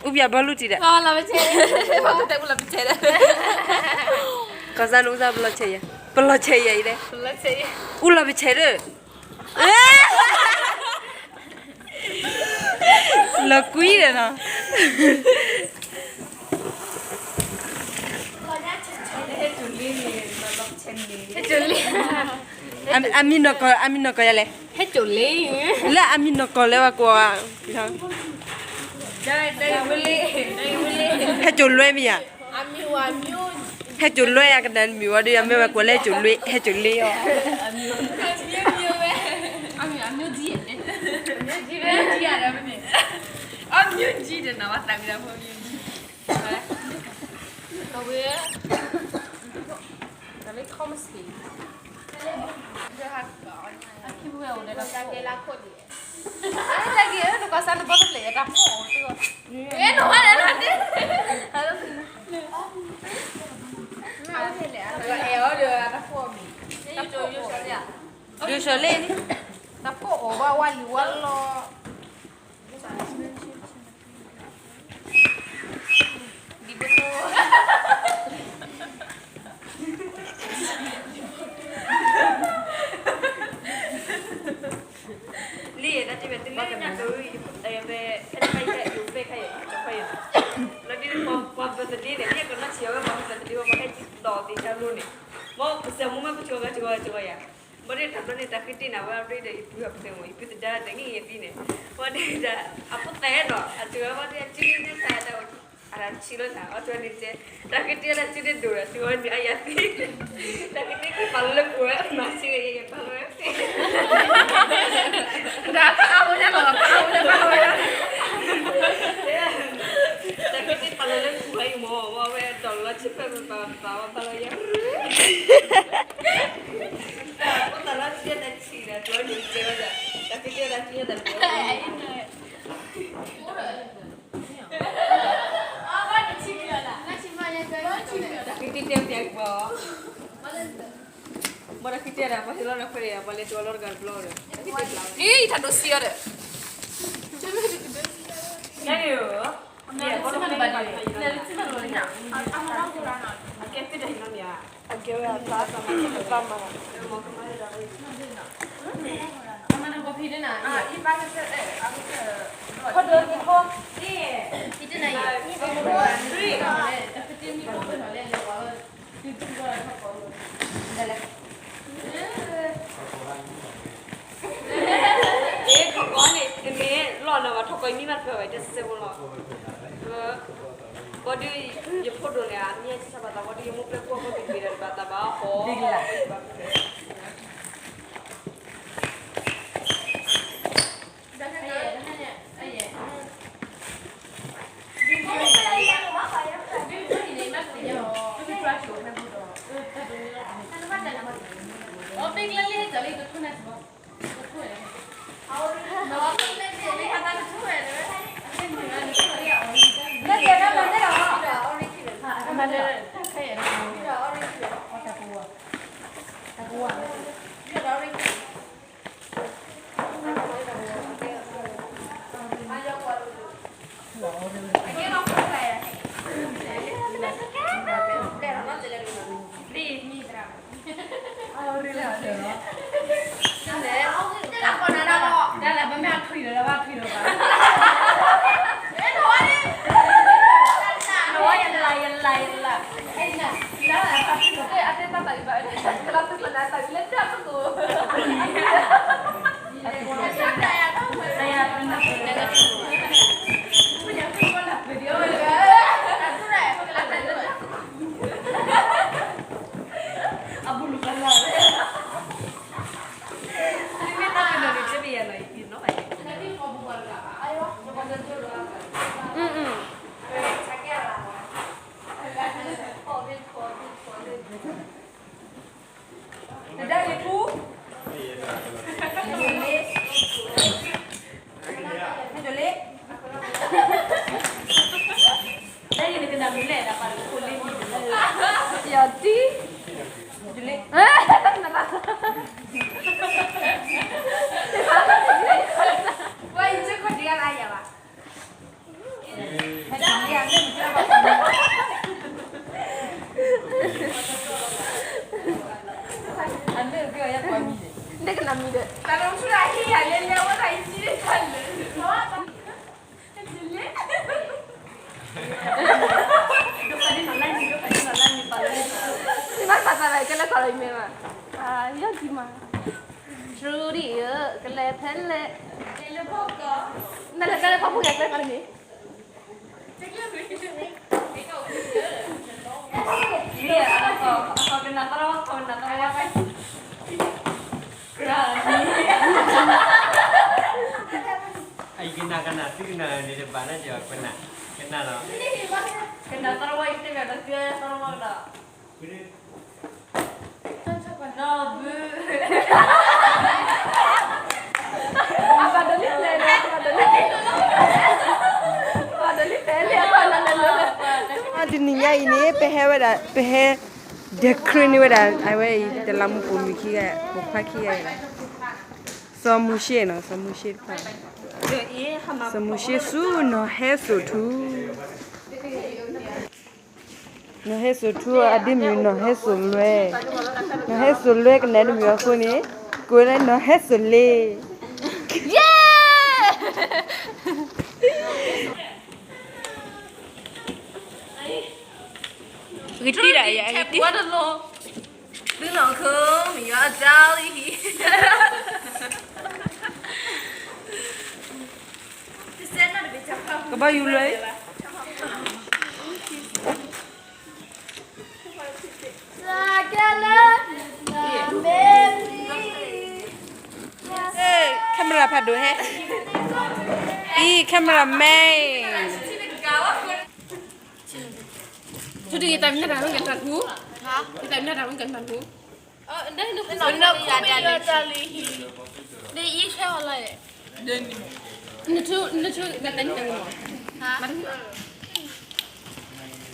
အူပျၢ်ဘီလူတံၢ်ဒီး, ကီၢ်စၢ်နအူစၢ်ပလီၤဆဲးယဲ, ပလီၤဆဲးယဲအံၤလဲၣ်, အူလီၤပဆဲးဒီး, လီၤကွံဒီးနီၤ. အမံၤနီၢ်ကီၢ်, အမံၤနီၢ်ကီၢ်ယၤလဲၣ်, လၢအမံၤနီၢ်ကီၢ်လၢပှၤကိး, ဟဲစိာ်လွဲမ့ၢ်ဧါ, ဟဲစိာ်လွဲအကနၣ်မ့ၢ်ဝဲဒီး အမ့ၢ်ဝဲကိးလၢဟဲစိာ်လွဲ, ဟဲစိာ်လွဲအီၤ. အဝဲ ယိၤလ့ၣ်, တၢ်ဖိအိၣ်ဘၣ်ဝါလံၤဝါလီၤ. လံ တၢ်တမ့ၢ်တလၢညါကဝဲ ဖဲတခါအံၤ ယိၤဖဲခါအံၤ ကၠီၤဖဲအံၤ လီၤဒ်န့ၣ် ပှၤ birthday န့ၣ် လၢကနီၢ်ဆံးအဝဲ ပှၤ birthday ဝဲ ပှၤဟဲဒီးသ့ၣ်တၢ်လိၤန့ၣ် မ်ပစၢၤမူမ့ၢ်ပကၠီၤဂၤကၠီၤဂၤကၠီၤဂၤယၤ ဘၣ်ဒီးတၢ်ဘျီန့ၣ် တၢ်ဃ့တ့ၢ်နၤဝဲအရ့ဒီး ယပုၢ်အပသဲမ့ၢ် ယပုၢ်သဒါတဂ့ၤယသံန့ၣ် ဘၣ်ဒီး အဖိသၣ်ဒီး အတုၤဝဲဘၣ်ဒီး အစုန့ၣ်တၢ် အတၢ်ဆံးလီၤနၤ အီၤတုၤန့ၣ်တဲ တၢ်ဃ့တ့ၢ်တၢ်စုန့ၣ်ဒိၣ်ဒီး တုၤဝဲန့ၣ်အယၤသံ တၢ်ဃ့တ့ၢ်ကပာ်လၢပှဲၤဝဲ မၤဆံးဂ့ၤယပာ်လၢဝဲသ့ တၢ်ဃ့တ့ၢ်ပာ်လၢလၢပှဲၤအံၤမ့ၢ် ဝဲဝဲဒီးလီၤဆံးဖဲပပာ်ပာ်ဝဲပာ်လီၤယၤ ဖိသၣ်လၢဆံးတၢ်ဆံးဒီး တုၤဝဲန့ၣ်တဲဝဲဒၣ် တၢ်ဃ့တ့ၢ်တၢ်စုန့ၣ်ဒိၣ် တၢ်ဃ့တ့ၢ်တဲပျးကပီၤ ဘၣ်တၢ်ဃ့တ့ၢ်တဲပျးကပီၤ ပှၤလဲၤတုၤအလီၢ်တဂၤတဘျီဒီး အံၤ တၢ်ဒိးစံးအီၤဒီး ကဲသ့ၣ်တၢ်ဟံးနီၤမ့ၢ်ဧါ အကဲဝဲအသး အသးမၤ ထီၣ်ကီၢ်န့ၣ် တမ့ၢ်လီၢ်လၢၤဘၣ် ထီၣ်ကီၢ်အံၤမ့ၢ်ဘၣ်တဖျၢၣ်ဘၣ် တစဲးဖိလီၤ ဘၣ်ဒီး ယဖိဒိၣ်န့ၣ် အမ့ၢ်ဆံးဆါဘၣ်သး ဘၣ်ဒီး ယမိၢ်ပျဲၢ်ကိးဘၣ်က့ၤဒီး တဘၣ်သးဘၣ်ဟီ မံၤဒီး တၢ်လီၤဆူၣ်တၢ်ဟ့ၣ်ယၤလဲၤလဲၤဝဲဒၣ်အံၤ ယဘၣ်သးသးကလဲၤခီလီၤယမဲာ်ဘၣ်, ယီၢ်ကံမး, ထရူဒံၣ်ဧၢ, ကလဲၤဖဲလဲၣ်, နလဲၤဖဲလဲၣ်ဖီဖိကလဲၤခီလီၤန့ၣ် အံၤကနၣ်ကနၣ်သုကနၣ်န့ၣ်တဘၣ်န့ၣ် ကနၣ်လီၤ, ကနၣ်သရဝီအံၤတဂၤဒီး သရဝီကဒီး နီၢ်ဘု တနံၤညါအံၤန့ၣ် ပဟဲဝဲဒၣ် ပဟဲ ဒဲးခရံာ်န့ၢ်ဝဲဒၣ် အဝဲအံၤ တလးမူးပိာ်မုၣ်ခံဂၤ ပိာ်ခွါခံဂၤအံၤ, စီၤမိၤၡ့နီၤ စီၤမိၤၡ့တဖၣ်, စီၤမိၤၡ့ဆူနီၢ်ဟဲစိာ်ထူ နီၢ်ဟဲစိာ်ထူအဒ့မုၣ်နီၢ်ဟဲစိာ်လွဲ, နီၢ်ဟဲစိာ်လွဲကနၣ်ဒ့မုၣ်အဃိန့ၣ် ကိးဝဲလၢနီၢ်ဟဲစိာ်လ့, ဂ့ၤတံၢ်ဒၣ်ယၤ ဂ့ၤတံၢ်, သုနီၢ်ခိမ့ၢ်ယွၤအတၢ်လံ, ကဘီယူၤလွဲ camera ဖးဒိၣ်ဟဲ, အံၤ camera man, ဆိတံၢ် ယတၢ်မ့ၢ်တၢ်မ့ၢ်ကနၣ်ထူ, ယတၢ်မ့ၢ်တၢ်မ့ၢ်ကနၣ်ထူ, နထူ နထူ နတဲနၢ်ကမး,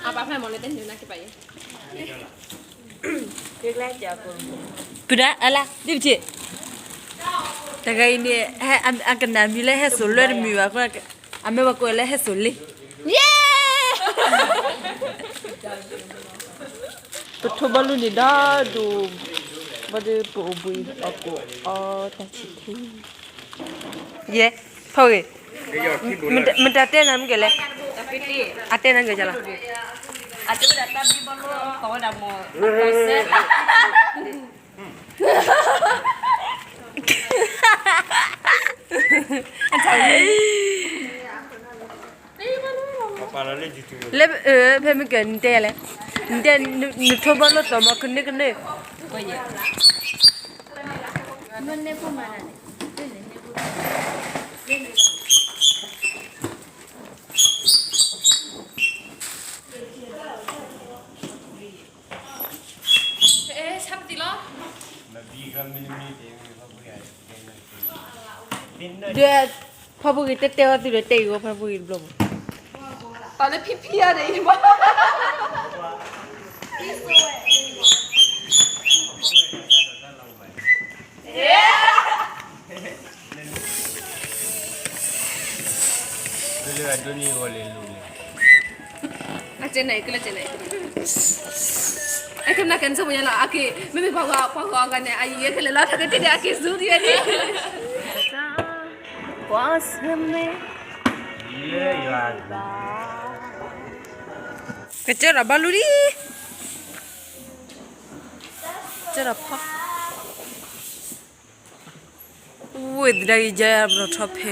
အပာ်ဖဲမ့ၢ်နတဲနၢ်ကပၤယဲ, ပုၢ်ဒၣ်အလါ ဒ်ပထံၣ်, တဂၤအံၤန့ၣ် အကနၣ်မံၤလၢဟဲစိာ်လွဲတမုာ်ဘၣ်အဃိ အမ့ၢ်ပှၤကိးလၢဟဲစိာ်လ့, ယဲ ပထိဘီလူန့ၣ်ဒီးဒိၣ်, ဘၣ်ဒီးပအိၣ်ဘှံးအီၣ်ကိၣ်အီတၢ်ဆံၣ်ထံ, ယဲ, ဖီဂ့ၤ, မတၤတဲနၤမ့ၢ်ကလဲၣ်, အတဲနၤကလဲၣ်, အတဲဝဲဒၣ်တၢ်ဘံၣ်ဘီလိ ကိးဝဲဒၣ်မ့ၢ် လၢ ဖဲမ့ၢ်က နတဲလဲၣ်, နတဲ နထိဘီလိတီၤမီၤကန့ၢ်ကန့ၢ်, ဒီး ဖါဖူဂ့ၤတဲတဲအီၤသုဒီး တဲအီၤဖါဖူဂ့ၤတဘျီဘၣ်, ပာ်လၢဖံဖံအါန့ၣ်အံၤဘၣ်. အကဲန့ၣ် ကလၢကဲန့ၣ်, အကဲမနုၤကဲန့ၣ် ဆိကမိၣ်ညါလီၤ, အက့ၤ မ့မ့ၢ်ပှၤဂီၤ ပှၤဂီၤအဂၤန့ၣ် အယံၤယဲကလဲၤလီၤ တၢ်ကတ့ၢ်န့ၣ် အက့ၤဆူဒ်ဝဲန့ၣ်, ကွၢ်ဆၢၣ်မဲာ်, ကစၢၢ်ဒီးဘီလူဒံး, ကစၢၢ်ဒီးဖီ ဝ့ၢ်သဒါကယါယါ ပထီၣ်ဖဲ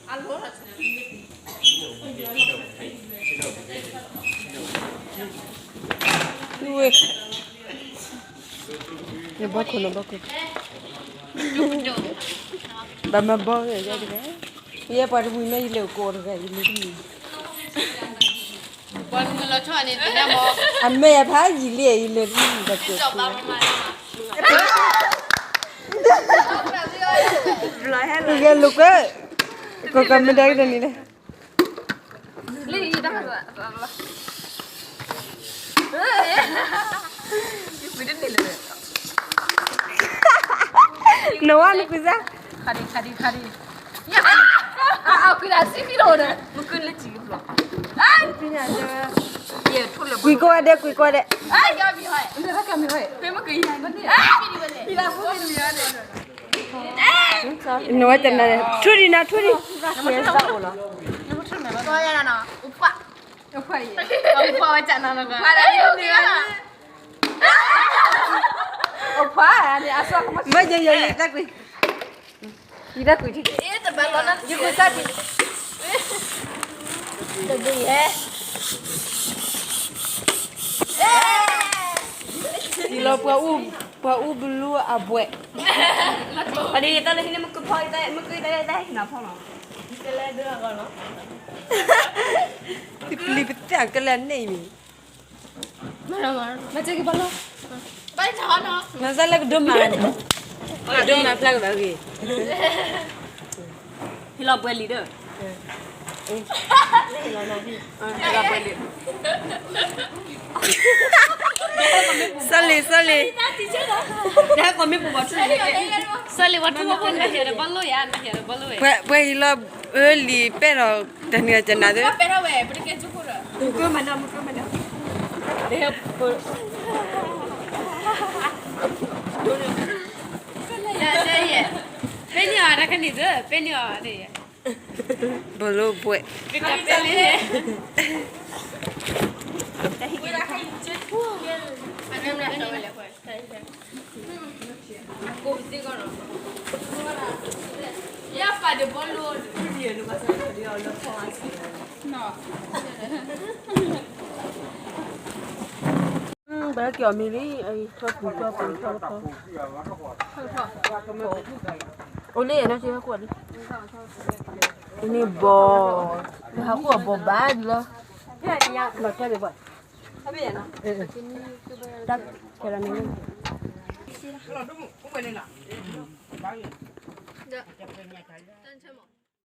အံၤ, ဝ့ၢ်, နဘီခိၣ် နဘီခိၣ်, ဘၣ်မၤဘီဂ့ၤဂ့ၤတဂၤ, ယဲပှၤတဝံၤမ့ၢ်ယလဲၤကိးတဂၤ ယလဲၤတမံၤ ပှၤမုၢ်လီၤဆီန့ၣ် တနၢ်မီၢ်, အမဲာ်အဖးယံာ်လံ ယလဲၤတမံၤ ဘၣ်ကၠိၣ်, ဂဲၤလိာ်ကွဲ, ကကမ့ၢ်ဒၣ်ကတၢၢ်န့ၣ်လဲၣ်, လၢယတၢ် နဝၤနကွံာ်စၢ်, ခါဒံခါဒံခါဒံ, အကွံာ်လၢစံဖံလိာ်ဒီး မကွံာ်လၢစံဖံလိာ် ကွံာ်ကိးဂၤဒဲး ကွံာ်ကိးဂၤဒဲး, နဝဲတနၤ, ထူဒံးနၤ ထူဒံး, မ့ၢ်ယဲယဲယဲတၢ်ကွံာ်, ယတၢ်ကွံာ်, ယကွံာ်စၢ်ကွံာ်, ယလီၤပှၤအူ, ပှၤအူဘလူးအဘှဲး, ပှၤဒ်တၢ်လၢဟံးန့ၢ်မုၢ်ကုဖီ, မုၢ်ကုတၢ်လၢတၢ်ဟံးနၤဖီလီၤ, ပျံၤပသးကလဲာ်န့ၣ်မံၤ နစၢ်လၢကဒိၣ်မး, ကဒိၣ်မးဖျါကဘၣ်ဂ့ၤ, ဟ့ၣ်လီၤပှဲၤလံဒီး, ဟ့ၣ်လီၤပှဲၤလံ, စီလ့ၤ စီလ့ၤ, တဟဲကိးမ့ၢ်ပူၤဘၣ်ထူၣ်န့ၣ်, စီလ့ၤဝဲထူၣ်ဘၣ်ဖိန့ၣ် နဟဲဒီးဘီလိယါ, နဟဲဒီးဘီလိဝဲ, ပှဲၤဟ့ၣ်လီၤ, အၢလံၤပဲၢ်ဒီး, တနံၤကနၤသ့, မုၢ်ကၢမနၤ, မုၢ်ကၢမနၤ, ဖဲန့ၣ်အီၤ တၢ်ခါန့ၣ်သ့, ဖဲန့ၣ်အီၤန့ၣ်, ဘီလိဘှဲး, ဘၣ်က့ၤအီၤမံၤလံ, ထီၣ်ပူၤထီၣ်ပူၤထီၣ်ထီၣ်, အိၣ်လၢအဲၣ်နီၢ်က့ဟဲကိးလံ, န့ၣ်ဘီ, ဟဲကိးအဘီဘၣ်ဒ်လီၤ, လီၤတဲာ်ဘၣ်, တၢ်ခဲလၢာ်န့ၣ်, တၢ်ဆၢမး